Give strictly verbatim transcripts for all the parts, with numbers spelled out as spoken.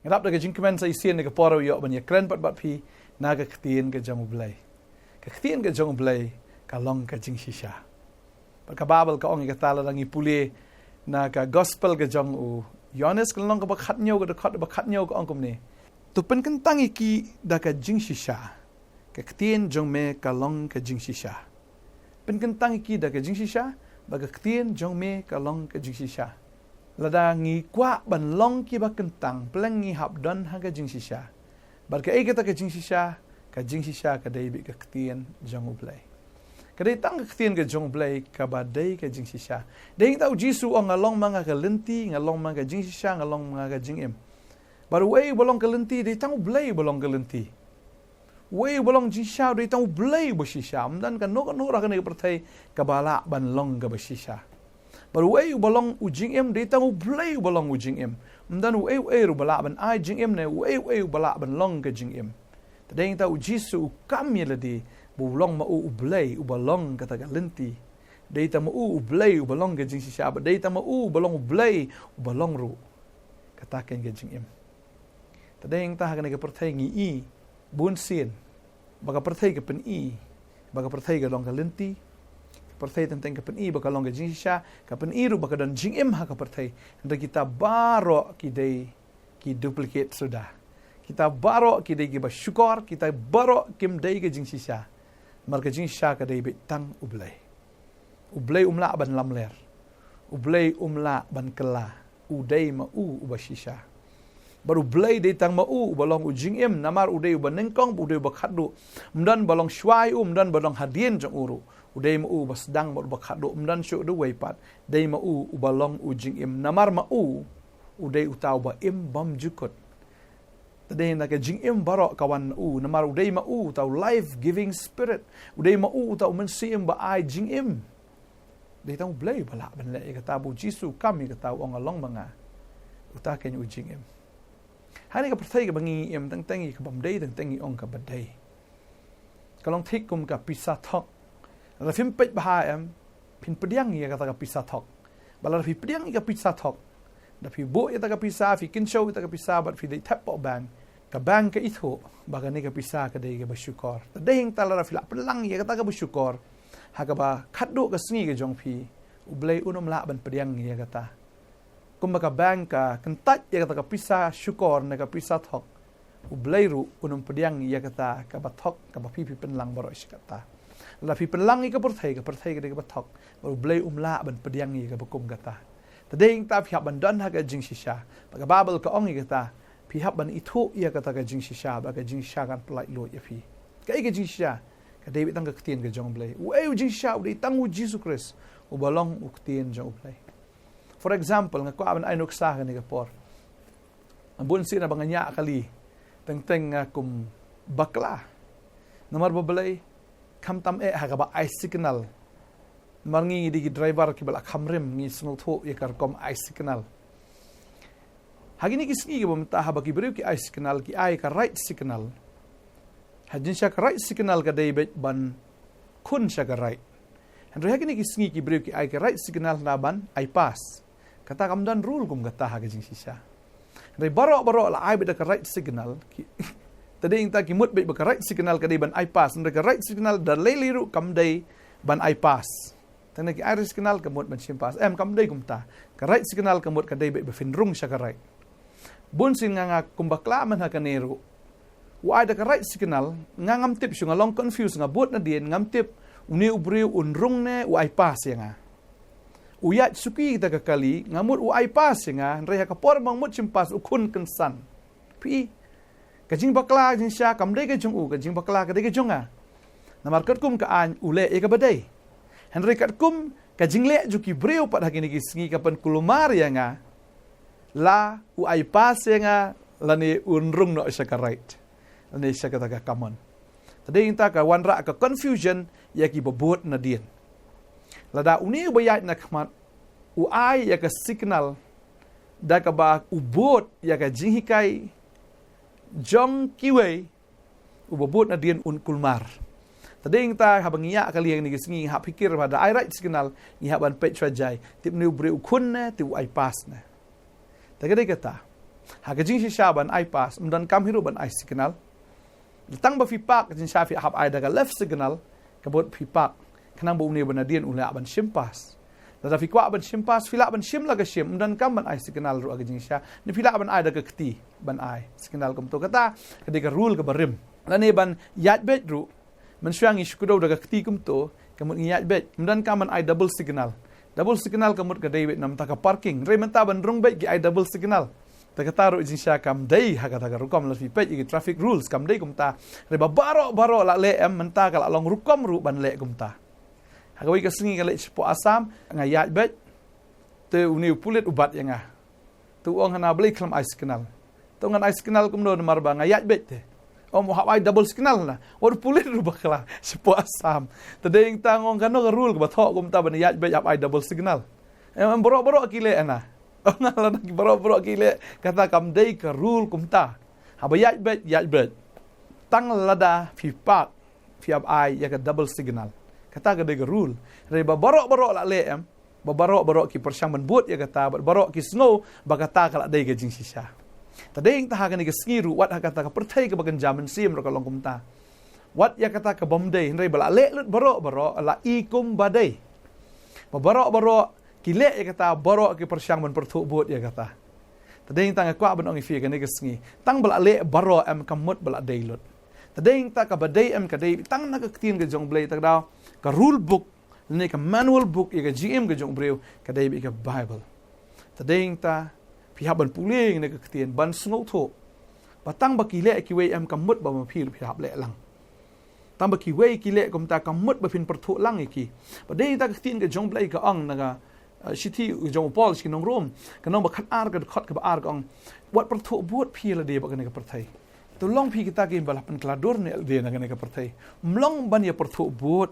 Ngi dap da ka jingkmen sa shisien na ka por ba ïoh ban ïakren pat bad phi na ka ktien ka jong U Blei. Ka ktien ka jong U Blei ka long ka jingshisha. Bad ka Baibl ka ong ïa kata lada ngi pule na ka gospel ka jong u Ïoannis ka lynnong kaba khathynñiew, ka dkhot ba khathynñiew, ka ong kumne: To pynkyntang ïa ki da ka jingshisha, ka ktien jong me ka long ka jingshisha. Pynkyntang ïa ki da ka jingshisha, ba ka ktien jong me ka long ka jingshisha. Lada ngi kwah ban long kiba kyntang, pleng ngi hap don ha ka jingshisha. Bad kaei kata ka jingshisha? Ka jingshisha ka dei beit ka ktien jong U Blei. Ka dei tang ka ktien ka jong U Blei kaba dei ka jingshisha. Dei tang U Jisu u ong, nga long ma nga ka lynti, nga long ma nga ka jingshisha, nga long ma nga ka jingim. Bad uei uba long ka lynti? Dei tang U Blei uba long ka lynti. Uei uba long jingshisha? Dei tang U Blei uba shisha. Ym don kano kano ruh ha kane ka pyrthei kaba lah ban long kaba shisha. Bad uei uba long u jingim? Dei tang U Blei uba long u jingim. Ym don uei uei ruh ba lah ban ai jingim ne uei uei uba lah ban long ka jingim. Te dei tang U Jisu u kam ïa lade ba u long ma u U Blei uba long kata ka lynti. Dei tang ma u U Blei uba long ka jingshisha, bad dei tang ma u uba long U Blei uba long ruh kata ka jingim. Te dei tang ha kane ka pyrthei ngi i bunsien ba ka pyrthei ka pyni ba ka pyrthei ka long ka lynti. Ka pyrthei teng teng ka pyni ba ka long ka jingshisha, ka pyni ruh ba ka don jingim ha ka pyrthei. Hynrei kita baroh ki dei ki duplicate suda. Kita baroh ki dei kiba shukor, kita baroh kim dei ka jingshisha. Namar ka jingshisha ka dei beit tang U Blei. U Blei um lah ban lamler. U Blei um lah ban kylla. U dei ma u uba shisha. Bad U Blei dei tang ma u uba long u jingim, namar u dei uba nyngkong, u dei uba khatduh. Ym don ba long shuwa ïa u, ym don ba long hadien jong u ruh. U dei ma u uba sdang bad uba khatduh, ym don shuh da uwei pat. Dei ma u uba long u jingim, namar ma u u dei uta uba im bymjukut. Te dei na ka jingim baroh ka wan na u, namar u dei ma u uta u life giving spirit. U dei ma u uta u Mynsiem ba ai jingim. Dei tang U Blei ba lah ban leh ïa kata, ba U Jisu u kam ïa kata, u ong, nga long ma nga uta ka u jingim. Ha kane ka pyrthei kaba ngi im, teng teng ïa kaba ym dei, teng teng ïa ong kaba dei. Ka long thik kum ka pisa thok. Lada phim peit bha, em, phin pdiang ïa kata ka pisa thok. Bad lada phi pdiang ïa ka pisa thok, da phi buh ïa kata ka pisa, phi kynshew ïa kata ka pisa bad phi leit thep hapoh bank, ka bank ka ithuh ba kane ka pisa ka dei kaba shukor. Te dei tang lada phi la pynlang ïa kata kaba shukor ha kaba khatduh ka sngi ka jong phi, U Blei un ym lah ban pdiang ïa kata. Kumba ka bank ka kyntait ïa kata ka pisa shukor ne ka pisa thok, U Blei ruh un ym pdiang ïa kata kaba thok kaba phi phi pynlang baroh shi katta. Lada phi pynlang ïa ka pyrthei, ka pyrthei ka dei kaba thok, bad U Blei um lah ban pdiang ïa kaba kum kata. Te dei tang phi hap ban don ha ka jingshisha. Bad ka Baibl ka ong ïa kata, phi hap ban ithuh ïa kata ka jingshisha, bad ka jingshisha kan pyllait luid ïa phi. Kaei ka jingshisha? Ka dei beit tang ka ktien ka jong U Blei. Uei u jingshisha? U dei tang U Jisu Khrist uba long u ktien jong U Blei. For example, nga kwah ban ai nuksa ha kane ka por. Bunsien haba nga ñiah kali, teng teng nga kum bakla. Namar balei? Khamtam eh ha kaba ai signal. Namar ngi dei ki driver kiba la kham rim, ngi sngewthuh ïa ka rukom ai signal. Ha kine ki sngi kiba mynta haba ki briew ki ai signal, ki ai ka right signal. Ha jingshisha ka right signal ka dei beit ban khun sha ka right. Hynrei ha kine ki sngi ki briew ki ai ka right signal na ban ai pass. Kata kam don rule kum kata ha ka jingshisha. Hynrei baroh baroh la ai beit da ka right signal. Ki, te dei tang ki mut beit ba ka right signal ka dei ban ai pass. Hynrei ka right signal da lei lei ruh kam dei ban ai pass. Tang na ki ai signal ka mut ban shim pass. Em, kam dei kumta. Ka right signal ka mut ka dei beit ba phin rung sha ka right. Bunsien nga, nga kum bakla man ha kane ruh. U ai da ka right signal, nga ngam tip shuh, nga long confused, nga bud nadien, ngam tip une u briew un rung ne u ai pass ïa nga. U ïaid suki da ka kali, nga mut u ai pass ïa nga, hynrei ha ka por ba nga mut shim pass u khun kynsan. Phi, ka jingbakla jingshisha kam dei ka jong u, ka jingbakla ka dei ka jong nga. Namar katkum ka aiñ u leh ïa kaba dei. Hynrei katkum ka jingleh jong ki briew pat ha kine ki sngi ka pynkulmar ïa nga. La u ai pass ïa nga, lane un rung noh sha ka right, lane sha kata ka common. Te dei tang ka wanrah ka confusion ïa kiba bud nadien. Lada une uba ïaid na khmat u ai ïa ka signal da kaba u bud ïa ka jinghikai jong kiwei, uba bud nadien un kulmar. Te dei tang haba ngi ïaid kali ha kine ki sngi ngi hap phikir ba da ai right signal, ngi hap ban peit shwa jai, tip une u briew u khun ne, tip u ai pass ne. Te ka dei kata. Ha ka jingshisha ban ai pass, ym donkam hi ruh ban ai signal. Tang ba phi park, jingshisha phi hap ai da ka left signal, ka mut phi park. Khnang ba une ba nadien u lah ban shim pass. Lada phi kwah ban shim pass, phi lah ban shim la ka shim, ym donkam ban ai signal ruh ha ka jingshisha. Ne phi lah ban ai da ka kti, ban ai signal kumto. Kata ka dei ka rule kaba rim. Lane ban ïaid beit ruh, mynshuwa ngi shu kdew da ka kti kumto, ka mut ngi ïaid beit. Ym donkam ban ai double signal. Double signal ka mut ka dei beit namar ka parking. Hynrei mynta ban rung beit ki ai double signal. Te kata ruh jingshisha kam dei ha kata ka rukom, lada phi peit ïa ki traffic rules kam dei kumta. Hynrei ba baroh baroh la leh em, mynta ka la long rukom ruh ban leh kumta. Ha kawei ka sngi nga leit shapoh Assam, nga ïaid beit. Te une u pulit u bat ïa nga. Te u ong hana, balei khlem ai signal? Te ngan ai signal kumno namar ba nga ïaid beit te? Ong u hap ai double signal hana. Wat u pulit ruh bakla shapoh Assam. Te dei tang ong kano ka rule kaba thoh kumta ban ïaid beit hap ai double signal? Em, em, baroh baroh ki leh hana. Ong nga lada ki baroh baroh ki leh, kata kam dei ka rule kumta. Haba ïaid beit, ïaid beit. Tang lada phi park, phi hap ai ïa ka double signal. Kata ka dei ka rule. Hynrei ba baroh baroh la leh em, ba baroh baroh ki pyrshang ban bud ïa kata, ba baroh ki sngew ba kata ka la dei ka jingshisha. Te dei tang ha kane ka sngi ruh, wat ha kata ka pyrthei kaba kynja mynsiem ruh ka long kumta. Wat ïa kata ka bym dei, hynrei ba la leh lut baroh baroh, la i kumba dei. Ba baroh baroh ki leh ïa kata, baroh ki pyrshang ban pyrthuh bud ïa kata. Te dei tang nga kwah ban ong ïa phi kane ka sngi, tang ba la leh baroh em, kam mut ba la dei lut. Te dei tang kaba dei em ka dei tang na ka ktien ka jong U Blei, te ka daw ka rule book, ne ka manual book ïa ka jingim ka jong u briew, ka dei beit ka Bible. Te dei tang phi hap ban pule ïa ka ktien, ban sngewthuh. Ba tang ba ki leh kiwei em, kam mut ba ma phi ruh phi hap leh lang. Tang ba kiwei ki leh kumta, kam mut ba phin pyrthuh lang ïa ki. Ba dei tang ka ktien ka jong U Blei ka ong na ka, eh, shithi ka jong u Paul sha ki nong Rom, ka lynnong ba khatar, ka dkhot kaba ar, ka ong, wat pyrthuh bud phi ïa lade bad kane ka pyrthei. To long phi kita kiba la pynkylla dur ne lade na kane ka pyrthei. Ym long ban ïa pyrthuh bud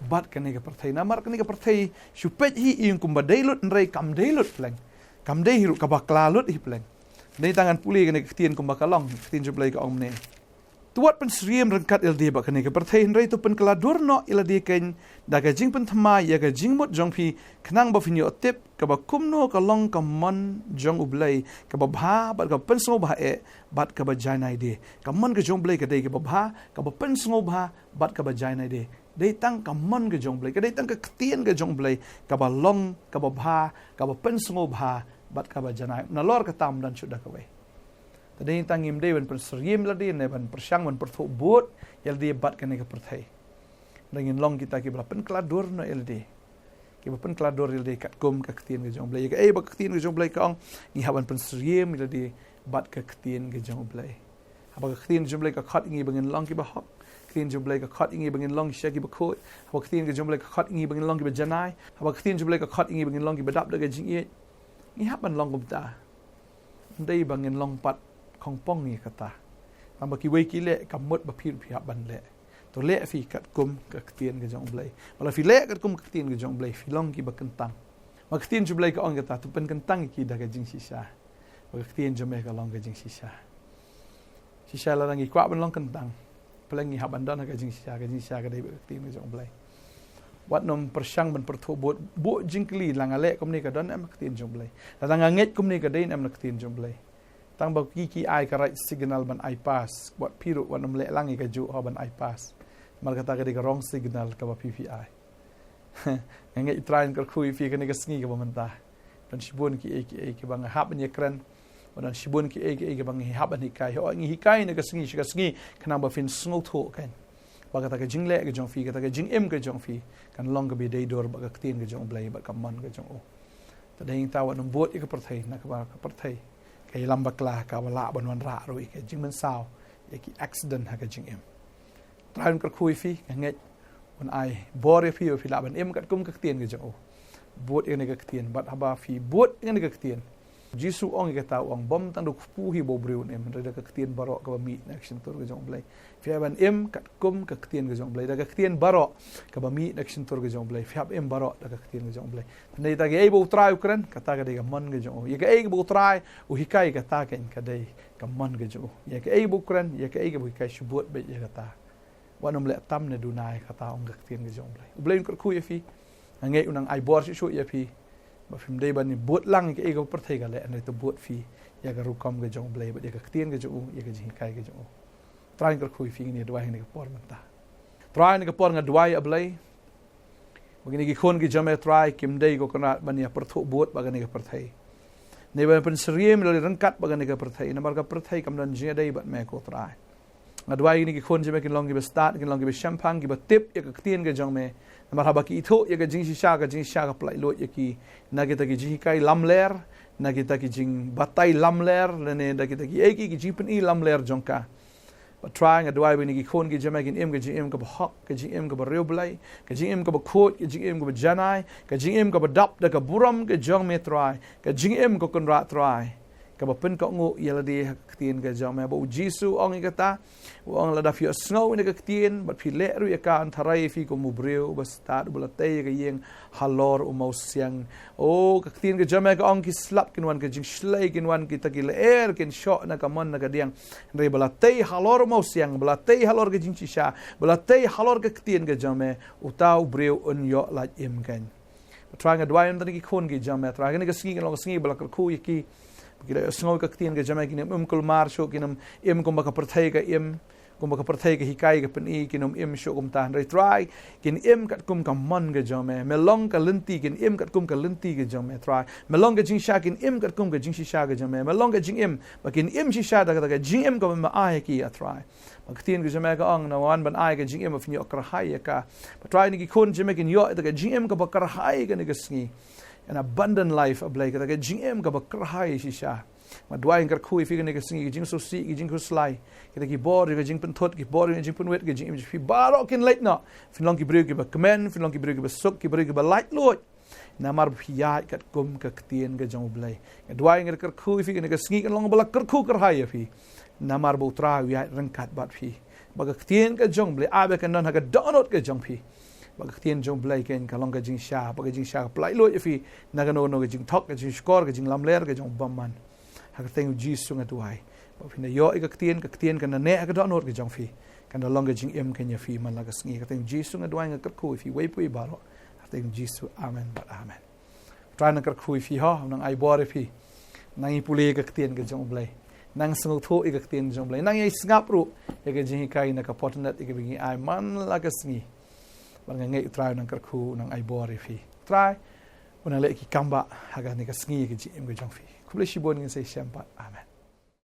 bad kane ka pyrthei. Namar kane ka pyrthei, shu peit hi ïa kumba dei lut, hynrei kam dei lut pleng. Kam dei hi ruh, kaba kylla lut hi pleng. Dei tang ngan pule kane ka ktien kumba ka long, ka ktien jong U Blei ka ong mynne. To wat pynsyriem ryngkat ïa lade bad kane ka pyrthei, hynrei to pynkylla dur noh ïa lade keiñ da ka jingpynthymmai ïa ka jingmut jong phi, khnang ba phin ïoh tip kaba kumno ka long ka mon jong U Blei, kaba bha bad kaba pynsngewbha eh bad kaba jai naïadei. Ka mon ka jong U Blei ka dei kaba bha, kaba pynsngewbha bad kaba jai naïadei. Dei tang ka mon ka jong U Blei, ka dei tang ka ktien ka jong U Blei kaba long kaba bha, kaba pynsngewbha bad kaba jai naïadei. Nalor kata ym don shuh da kawei. Te dei tang ngim dei ban pynsyriem ïa lade ne ban pyrshang ban pyrthuh bud ïa lade bad kane ka pyrthei. Hynrei ngin long kita kiba la pynkylla dur noh ïa lade, kiba pynkylla dur ïa lade katkum ka ktien ka jong U Blei. Ïa kaei ba ka ktien ka jong U Blei ka ong, ngi hap ban pynsyriem ïa lade bad ka ktien ka jong U Blei. Haba ka ktien ka jong U Blei ka khot ïa ngi ba ngin long kiba hok, ka ktien ka jong U Blei ka khot ïa ngi ba ngin long shisha kiba khuid. Haba ka ktien ka jong U Blei ka khot ïa ngi ba ngin long kiba janai, haba ka ktien ka jong U Blei ka khot ïa ngi ba ngin long kiba dap da ka jingïeit, ngi hap ban long kumta. Ym dei ba ngin long pat khongpong ïa kata. Tang ba kiwei ki leh, kam mut ba phi ruh phi hap ban leh. To leh phi katkum ka ktien ka jong U Blei. Ba lada phi leh katkum ka ktien ka jong U Blei, phi long kiba kyntang. Ba ka ktien jong U Blei ka ong kata, to pynkyntang ïa ki da ka jingshisha. Ba ka ktien jong me ka long ka jingshisha. Shisha lada ngi kwah ban long kyntang, pleng ngi hap ban don ha ka jingshisha, ka jingshisha ka dei beit ka ktien ka jong U Blei. Wat nym pyrshang ban pyrthuh bud, bud jingkylli, lada nga leh kumne ka don em ha ka ktien jong U Blei. Lada nga ngeit kumne ka dei em ha ka ktien jong U Blei. Tang ba ki ki ai ka right signal ban ai pass, wat phi ruh wat nym leh lang ïa kajuh ha ban ai pass. Namar kata ka dei ka wrong signal kaba phi phi ai. Nga ngeit U Trai un kyrkhu ïa phi kane ka sngi kaba mynta. Don shibun kiei kiei kiba nga hap ban ïakren. Don shibun kiei kiei kiba nga hap ban hikai. Hooid, ngi hikai na ka sngi sha ka sngi, khnang ba phin sngewthuh keiñ. Ba kata ka jingleh ka jong phi, kata ka jingim ka jong phi, kan long kaba dei dur bad ka ktien ka jong U Blei bad ka mon ka jong u. Te dei tang wat nym bud ïa ka pyrthei, namar ka pyrthei ka ïalam bakla, kaba lah ban wanrah ruh ïa ka jingmynsaw, ïa ki accident ha ka jingim. U Trai un kyrkhu ïa phi, nga ngeit un ai bor ïa phi, ba phi lah ban im katkum ka ktien ka jong u. Bud ïa kane ka ktien, bad haba phi bud ïa kane ka ktien, Jisu ong ïa kata, u ong, bym tang da u kpu hi ba u briew un im, hynrei da ka ktien baroh kaba mih na ka shyntur ka jong U Blei. Phi hap ban im katkum ka ktien ka jong U Blei, da ka ktien baroh kaba mih na ka shyntur ka jong U Blei. Phi hap im baroh da ka ktien ka jong U Blei. Te dei tang kaei ba U Trai u kren, kata ka dei ka mon ka jong u. Ïa kaei ba U Trai u hikai, kata keiñ ka dei ka mon ka jong u. Ïa kaei ba u kren, ïa kaei ba u hikai, shu bud beit ïa kata. Wat nym leh tam ne duna ïa kata, ong ka ktien ka jong U Blei. U Blei un kyrkhu ïa phi. Nga ngeit un nang ai bor shuh shuh ïa phi. Ba phim dei ban ïa bud lang ïa kaei ka pyrthei ka leh, hynrei to bud phi ïa ka rukom ka jong U Blei bad ïa ka ktien ka jong u, ïa ka jinghikai ka jong u. Trai, nga kyrkhu ïa phi, ngi duwai ha kane ka por mynta. Trai, ha kane ka por nga duwai, A Blei, ba kine ki khun ki jong me, Trai, kim dei, ko Kynrad, ban ïa pyrthuh bud bad kane ka pyrthei. Ne ban pynsyriem lane ryngkat bad kane ka pyrthei, namar ka pyrthei kam don jingïadei bad me, ko Trai. Nga duwai kine ki khun jong me kin long kiba stad, kin long kiba shemphang, kiba tip ïa ka ktien ka jong me. Namar haba ki ithuh ïa ka jingshisha, ka jingshisha ka pyllait luid ïa ki na kita ki jinghikai lamler, na kita ki jingbatai lamler, lane na kita kiei kiei ki jingpyni lamler jong ka. Bad Trai, nga duwai ba kine ki khun ki jong me kin im ka jingim kaba hok, ka jingim kaba riewblei, ka jingim kaba khuid, ka jingim kaba janai, ka jingim kaba dap da ka burom ka jong me, Trai, ka jingim, ko Kynrad, Trai, kaba pynkohnguh ïa lade ha ka ktien ka jong me. Ba U Jisu u ong ïa kata, u ong, lada phi ïohsngew ïa ka ktien bad phi leh ruh ïa ka, yn tharai ïa phi kum u briew uba stad, uba la tei ïa ka ïing halor u mawsiang. O, ka ktien ka jong me ka ong, ki slap kin wan ka jingshlei, kin wan kita ki lyer, kin shoh na ka mon na ka diang. Hynrei ba la tei halor u mawsiang, ba la tei halor ka jingshisha, ba la tei halor ka ktien ka jong me, uta u briew un ïoh lait im keiñ. Trai, nga duwai ïa kine ki khun ki jong me, Trai, kane ka sngi kan long ka sngi ba la kyrkhu ïa ki. Ba ki la ïohsngew ïa ka ktien ka jong me, kin ym im kulmar shuh, kin ym im kumba ka pyrthei ka im, kumba ka pyrthei ka hikai ka pyni, kin ym im shuh kumta. Hynrei Trai, kin im katkum ka mon ka jong me. Me long ka lynti, kin im katkum ka lynti ka jong me, Trai. Me long ka jingshisha, kin im katkum ka jingshisha ka jong me. Me long ka jingim, ba kin im shisha da kata ka jingim kaba me ai ïa ki, A Trai. Ba ka ktien ka jong me ka ong, nga wan ban ai ka jingim ba phin ïoh kyrhai ïa ka. Ba Trai, kine ki khun jong me kin ïoh ïa ka jingim kaba kyrhai kane ka sngi. An abundant life, A Blei, kata ka jingim kaba kyrhai shisha. Nga duwai, nga kyrkhu ïa phi kane ka sngi, ka jingsngewsih, ka jingkhuslai, kita ki bor ïa ka jingpynthut, ki bor ïa ka jingpynwit, ka jingim jong phi baroh kin leit noh. Phin long ki briew kiba kmen, phin long ki briew kiba suk, ki briew kiba laitluid. Namar ba phi ïaid katkum ka ktien ka jong U Blei. Nga duwai, nga kyrkhu ïa phi kane ka sngi, kan long ba la kyrkhu kyrhai ïa phi. Namar ba U Trai u ïaid ryngkat bad phi. Ba ka ktien ka jong U Blei, A, ba kan don ha ka dohnud ka jong phi. Ba ka ktien jong U Blei kan ka long ka jingshisha, ba ka jingshisha ka pyllait luid ïa phi na kano kano ka jingthok, ka jingshukor, ka jinglamler ka jong u bymman. Ha ka kyrteng U Jisu nga duwai. Ba phin da ïoh ïa ka ktien, ka ktien kan da neh ha ka dohnud ka jong phi. Kan da long ka jingim keiñ ïa phi man la ka sngi. Ha ka kyrteng U Jisu nga duwai, nga kyrkhu ïa phi, wei pa wei baroh. Ha ka kyrteng U Jisu, amen bad amen. Trai, nang kyrkhu ïa phi ho, nang ai bor ïa phi. Nang ïa pule ïa ka ktien ka jong U Blei. Nang sngewthuh ïa ka ktien ka jong U Blei. Nang ïa sngap ruh ïa ka jinghikai na ka Fortnite, ïa kaba ngi ai man la ka sngi. Bad nga ngeit U Trai u nang kyrkhu, u nang ai bor ïa phi. Trai u nang leh ki kam ba ha kane ka sngi ïa ka jingim ka jong phi. Khublei shibun, ngin sa ïashem pat. Amen.